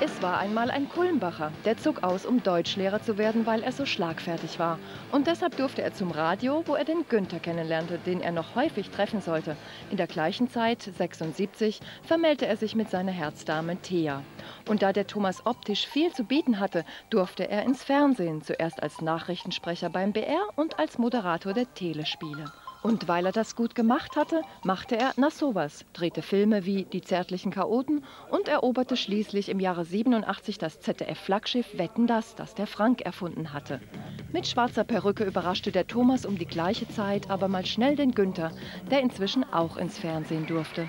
Es war einmal ein Kulmbacher, der zog aus, um Deutschlehrer zu werden, weil er so schlagfertig war. Und deshalb durfte er zum Radio, wo er den Günther kennenlernte, den er noch häufig treffen sollte. In der gleichen Zeit, 76, vermählte er sich mit seiner Herzdame Thea. Und da der Thomas optisch viel zu bieten hatte, durfte er ins Fernsehen, zuerst als Nachrichtensprecher beim BR und als Moderator der Telespiele. Und weil er das gut gemacht hatte, machte er na sowas, drehte Filme wie Die zärtlichen Chaoten und eroberte schließlich im Jahre 87 das ZDF-Flaggschiff Wetten, das der Frank erfunden hatte. Mit schwarzer Perücke überraschte der Thomas um die gleiche Zeit aber mal schnell den Günther, der inzwischen auch ins Fernsehen durfte.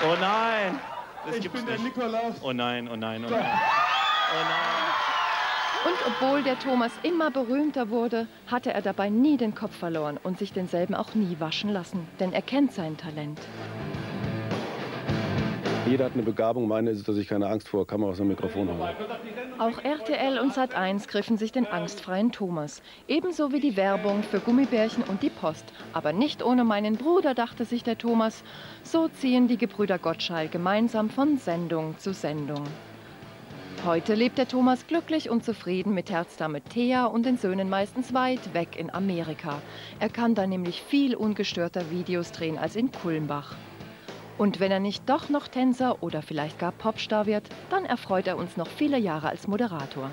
Oh nein! Das Ich bin der Nikolaus. Oh nein, oh nein, oh nein. Oh nein. Und obwohl der Thomas immer berühmter wurde, hatte er dabei nie den Kopf verloren und sich denselben auch nie waschen lassen, denn er kennt sein Talent. Jeder hat eine Begabung, meine ist es, dass ich keine Angst vor Kameras und Mikrofon habe. Auch RTL und Sat.1 griffen sich den angstfreien Thomas. Ebenso wie die Werbung für Gummibärchen und die Post. Aber nicht ohne meinen Bruder, dachte sich der Thomas. So ziehen die Gebrüder Gottschalk gemeinsam von Sendung zu Sendung. Heute lebt der Thomas glücklich und zufrieden mit Herzdame Thea und den Söhnen meistens weit weg in Amerika. Er kann da nämlich viel ungestörter Videos drehen als in Kulmbach. Und wenn er nicht doch noch Tänzer oder vielleicht gar Popstar wird, dann erfreut er uns noch viele Jahre als Moderator.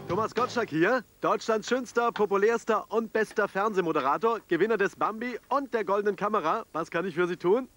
Thomas Gottschalk hier, Deutschlands schönster, populärster und bester Fernsehmoderator, Gewinner des Bambi und der Goldenen Kamera. Was kann ich für Sie tun?